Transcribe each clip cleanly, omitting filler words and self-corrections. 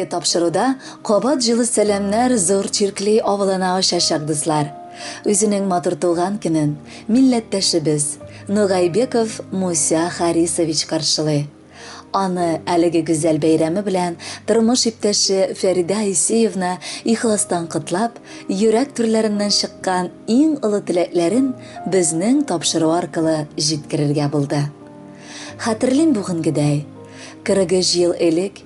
Әлеге тапшыруда кабат җылы сәламнәр Зур Чиркли авылына очачак, дуслар. Үзенең матур туган көнен милләттәшебез Нугайбеков Муся Харисович каршылый. Аны әлеге гүзәл бәйрәме белән тормыш иптәше Фәридә Айсеевна ихластан котлап, йөрәк түрләреннән чыккан иң олы теләкләрен безнең тапшыру аркылы җиткерергә булды. Хәтерлим бүгенгедәй, 43 ел элек,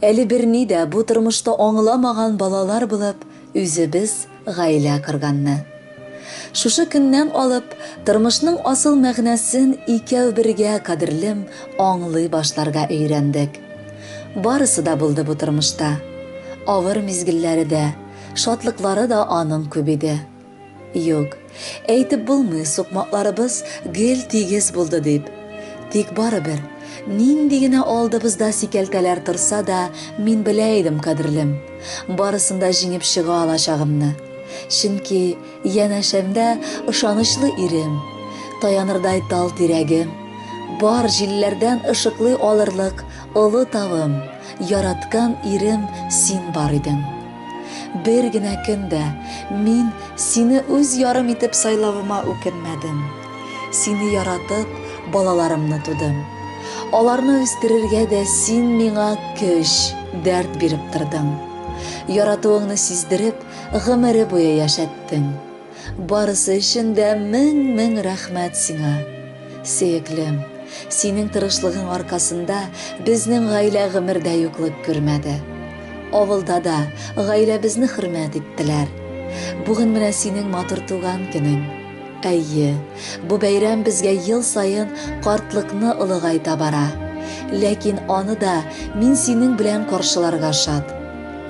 әле берни дә бу тормышта аңламаган балалар булып, үзебез гаилә корганны. Шушы көннән алып, тормышның асыл мәгънәсен икәү бергә, кадерлем, аңлый башларга өйрәндек. Барысы да булды бу тормышта. Авыр мизгелләре дә, шатлыклары да аның күп иде. Юк, әйтеп булмый, сукмакларыбыз гел тигез булды дип. Тик барыбер, нинди генә алдыбызда сикәлтәләр торса да, мин белә идем, кадерлем, барысын да җиңеп чыга алачагымны. Чөнки янәшәмдә ышанычлы ирем, таянырдай тал тирәгем, бар җилләрдән ышыклый алырлык олы тавым, яраткан ирем син бар идең. Бер генә көн дә мин сине үз ярым итеп сайлавыма үкенмәдем. Сине яратып, балаларымны тудым. Аларны үстерергә дә син миңа көч, дәрт биреп тордың. Яратуыңны сиздереп, гомере буе яшәттең. Барысы өчен дә мең-мең рәхмәт сиңа. Сөеклем, синең тырышлыгың аркасында безнең гаилә гомердә юклык күрмәде. Авылда да гаиләбезне хөрмәт иттеләр. Бүген менә синең матур туган көнең. Әйе, бу бәйрәм безгә ел саен картлыкны олыгайта бара. Ләкин аны да мин синең белән каршыларга шат.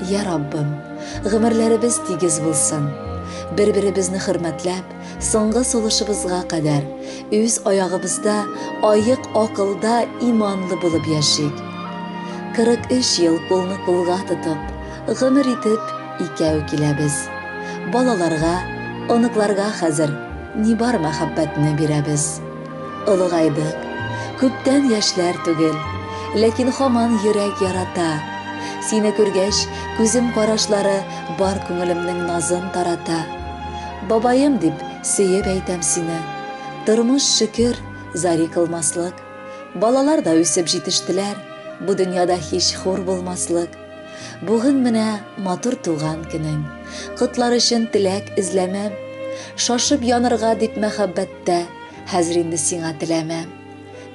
Я Раббым, гомерләребез тигез булсын. Бер-беребезне хөрмәтләп, соңгы сулышыбызга кадәр үз аягыбызда, аек акылда иманлы булып яшик. 43 ел кулны кулга тотып, гомер итеп икәү киләбез. Балаларга, оныкларга хәзер ни бар мәхәббәтне бирәбез. Олыгайдык, күптән яшьләр түгел, ләкин һаман йөрәк ярата. Сине күргәч, күзем карашлары бар күңелемнең назын тарата. Бабаем дип сөеп әйтәм сине. Тормыш, шөкер, зари кылмаслык. Балалар да үсеп җитештеләр, бу дөньяда һич хур булмаслык. Бүген менә матур туган көнең. Котлар өчен теләк эзләмәм. Шашып янырга дип мәхәббәттә, хәзер инде сиңа теләмәм.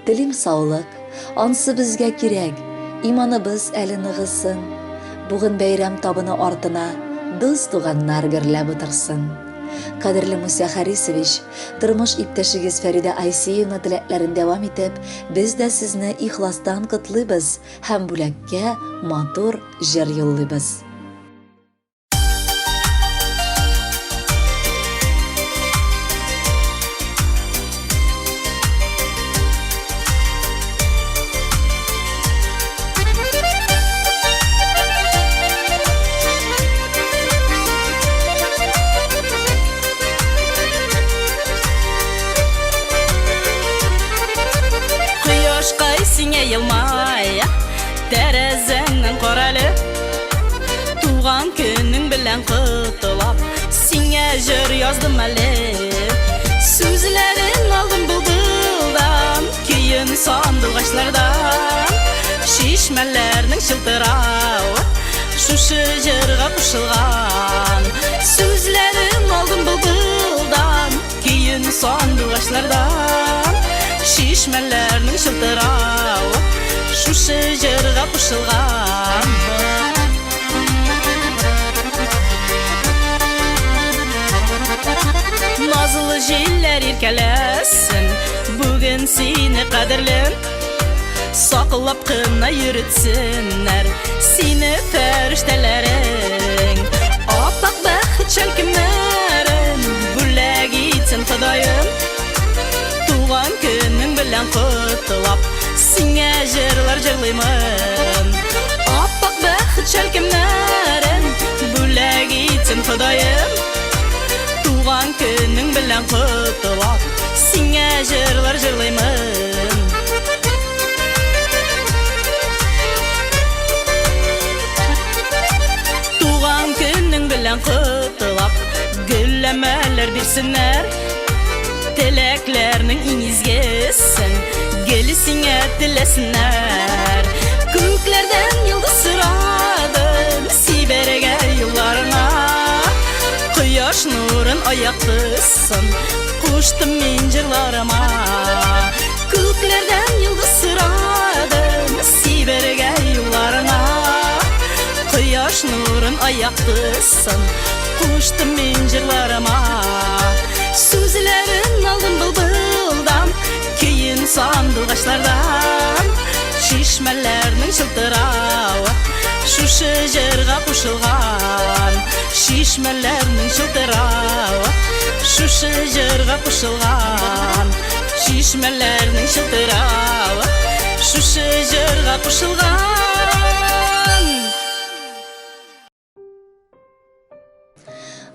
Телим саулык, ансы безгә кирәк, иманыбыз әле ныгысын. Бүген бәйрәм табыны артына дус-туганнар гөрләп утырсын. Кадерле Муся Харисович, тормыш иптәшегез Фәридә Айсеевна теләкләрен дәвам итеп, без дә сезне ихластан котлыйбыз һәм бүләккә матур җыр юллыйбыз. Кояшкай сиңа елмая, тәрәзәңнән карале. Туган көнең белән котлап, сиңа җыр яздым әле. Сүзләрен алдым былбылдан, көен сандугачлардан. Чишмәләрнең чылтыравы шушы җырга кушылган. Сүзләрен алдым былбылдан, Көен сандугачлардан, Чишмәләрнең чылтыравы Шушы җырга кушылган. Назлы җилләр иркәләсен Бүген сине кадерлем Саклап кына йөртсеннәр Сине фәрештәләрең. Аппак бәхет шәлкемнәрен Бүләк итсен Ходаем. Туган көнең белән котлап, Сиңа җырлар җырлыймын. Аппак бәхет шәлкемнәрен Бүләк итсен Ходаем. Туган көнең белән котлап, Сиңа җырлар җырлыймын. белән котлап, гөлләмәләр бирсеннәр. Теләкләрнең иң изгесен гел сиңа теләсеннәр. Күкләрдән йолдыз сорадым, сибәргә юлларыңа. Кояш нурын аяктысын, куштым мин җырларыма. Күкләрдән йолдыз сорадым, сибәргә юлларыңа. Кояш нурын аяктысын, куштым мин җырларыма. Сүзләрен алдым былбылдан, көен сандугачлардан. Чишмәләрнең чылтыравы шушы җырга кушылган. Чишмәләрнең чылтыравы шушы җырга кушылган. Чишмәләрнең чылтыравы шушы җырга кушылган.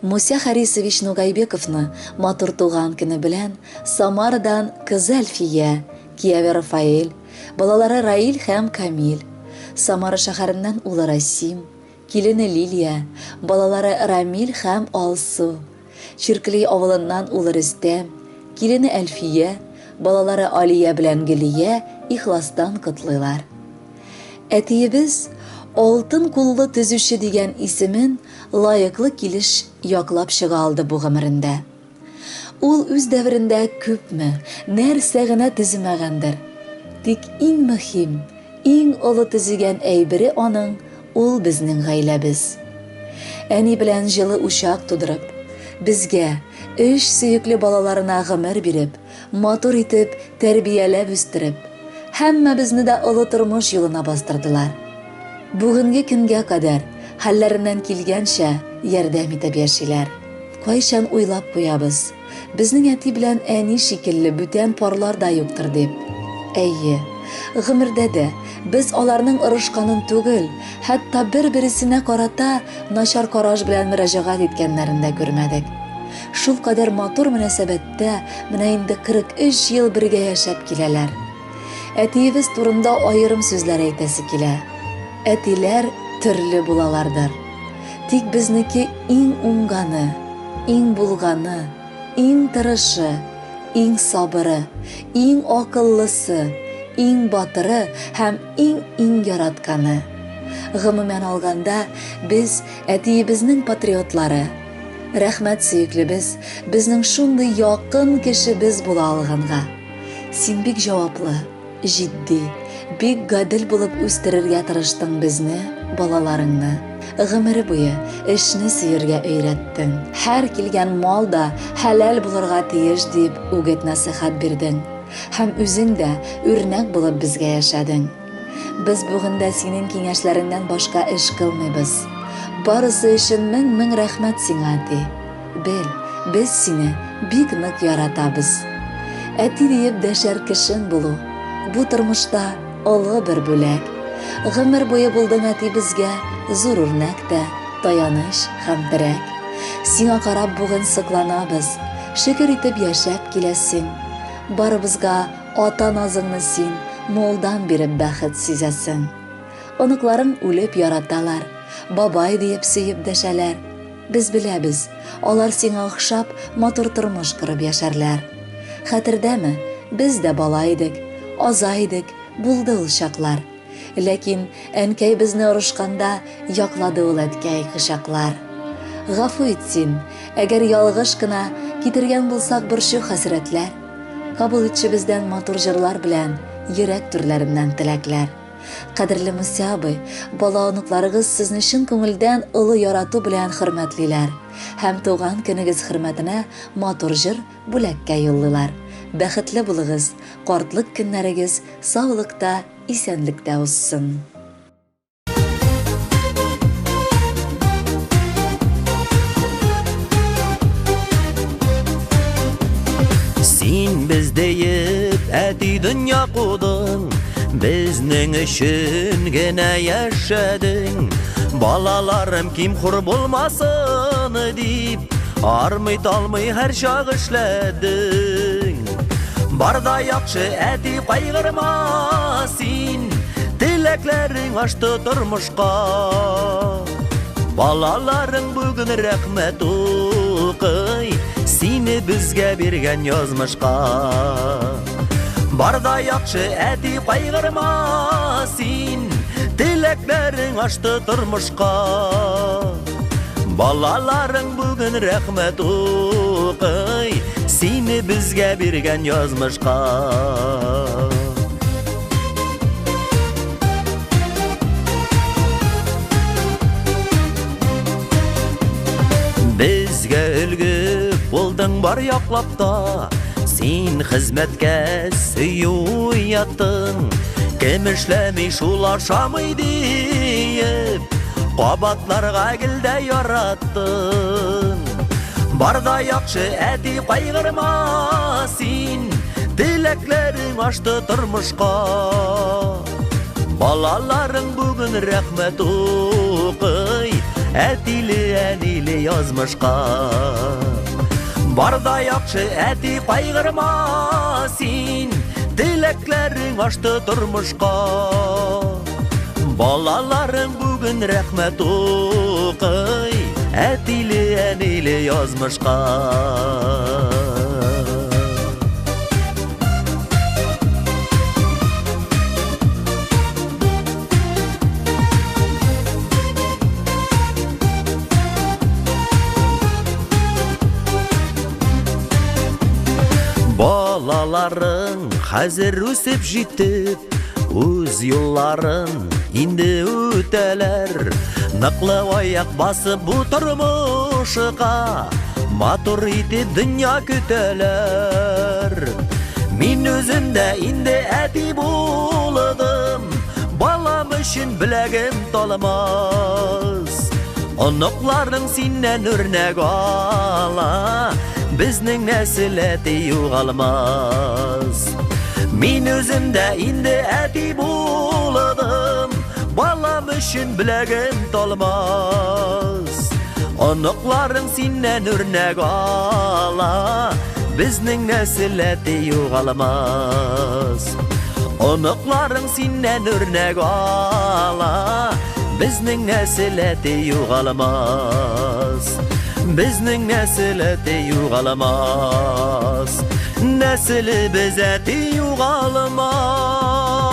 Муся Харисович Нугайбековны матур туган көне белән Самарадан кызы Әлфия, кияве Рафаэль, балалары Раил һәм Камил, Самара шәһәреннән улы Расим, килене Лилия, балалары Рамил һәм Алсу, Чиркли авылыннан улы Рөстәм, килене Әлфия, балалары Алия белән Гөлия ихластан котлыйлар. Әтиебез Алтын куллы төзүче дигән исемен лаеклы килеш яклап чыга алды бу гомерендә. Ул үз дәверендә күпме, нәрсә генә төземәгәндер. Тик иң мөһим, иң олы төзегән әйбере аның ул безнең гаиләбез. Әни белән җылы учак тудырып, безгә, өч сөекле балаларына гомер биреп, матур итеп тәрбияләп үстереп, һәммәбезне дә олы тормыш юлына бастырдылар. Бүгенге көнгә кадәр хәлләреннән килгәнчә ярдәм итеп яшиләр. Кайчан уйлап куябыз, безнең әти белән әни шикелле бүтән парлар да юктыр дип. Әйе, гомердә дә без аларның орышканын түгел, хәтта бер-бересенә карата начар караш белән мөрәҗәгать иткәннәрен дә күрмәдек. Шулкадәр матур мөнәсәбәттә менә инде 43 ел бергә яшәп киләләр. Әтиебез турында аерым сүзләр әйтәсе килә. Әтиләр төрле булалардыр. Тик безнеке иң уңганы, иң булганы, иң тырышы, иң сабыры, иң акыллысы, иң батыры һәм иң-иң яратканы. Гомумән алганда, без әтиебезнең патриотлары. Рәхмәт, сөеклебез, безнең шундый якын кешебез була алганга. Син бик җаваплы, җитди, бик гадел булып үстерергә тырыштың безне, балаларыңны. Гомере буе эшне сөяргә өйрәттең. Һәр килгән мал да хәләл булырга тиеш дип үгет-нәсыйхәт бирдең. Һәм үзең дә үрнәк булып безгә яшәдең. Без бүген дә синең киңәшләреңнән башка эш кылмыйбыз. Барысы өчен мең-мең рәхмәт сиңа, әти. Бел, без сине бик нык яратабыз. Әти диеп дәшәр кешең булу, бу тормышта олы бер бүләк. Гомер буе булдың әти безгә зур үрнәк тә, таяныч һәм терәк. Сиңа карап бүген сокланабыз, шөкер итеп яшәп киләсең. Барыбызга Ата назыңны син мулдан биреп бәхет сизәсең. Оныкларың үлеп яраталар, бабай диеп сөеп дәшәләр. Без беләбез, алар сиңа охшап матур тормыш корып яшәрләр. Хәтердәме, без дә бала идек, аза идек, булды ул чаклар. Ләкин әнкәй безне орышканда яклады ул әткәй кочаклар. Гафу ит син, әгәр ялгыш кына китергән булсак борчу-хәсрәтләр. Кабул итче бездән матур җырлар белән йөрәк түрләреннән теләкләр. Кадерле Муся абый, бала-оныкларыгыз сезне чын күңелдән олы ярату белән хөрмәтлиләр һәм туган көнегез хөрмәтенә матур җыр бүләккә юллыйлар. Бәхетле булыгыз, картлык көннәрегез саулыкта, исәнлектә узсын. Син без диеп, әти дөнья кудың, безнең өчен генә яшәдең. Балаларым ким-хур булмасын дип, армый-талмый һәрчак эшләдең. Бар да яхшы, әти, кайгырма син, теләкләрең ашты тормышка. Балаларың бүген рәхмәт укый, сине безгә биргән язмышка. Бар да яхшы, әти, кайгырма син, теләкләрең ашты тормышка. Балаларың бүген рәхмәт укый, сине безгә биргән язмышка. Безгә өлге булдың бар яклап та, син хезмәткә сөю уяттың. Кем эшләми, шул ашамый диеп, кабатларга гел дә яраттың. Бар да яхшы, әти, кайгырма син, теләкләрең ашты тормышка. Балаларың бүген рәхмәт укый, әтиле әниле язмышка. Бар да яхшы, әти, кайгырма син, теләкләрең ашты тормышка. Балаларың бүген рәхмәт укый, әтиле әниле язмышка. Балаларың хәзер үсеп җитеп, үз юлларын инде үтәләр. Ныклы аяк басып бу тормышка, матур итеп дөнья көтәләр. Мин үзем дә инде әти булдым, балам өчен беләгем талмас. Оныкларың синнән үрнәк ала, безнең нәсел әти югалмас. Мин үзем дә инде әти булдым, балам өчен беләгем талмас. Оныкларың синнән үрнәк ала, безнең нәсел әти югалмас. Оныкларың синнән үрнәк ала, безнең нәсел әти югалмас. Безнең нәсел әти югалмас. Нәселебез әти югалмас.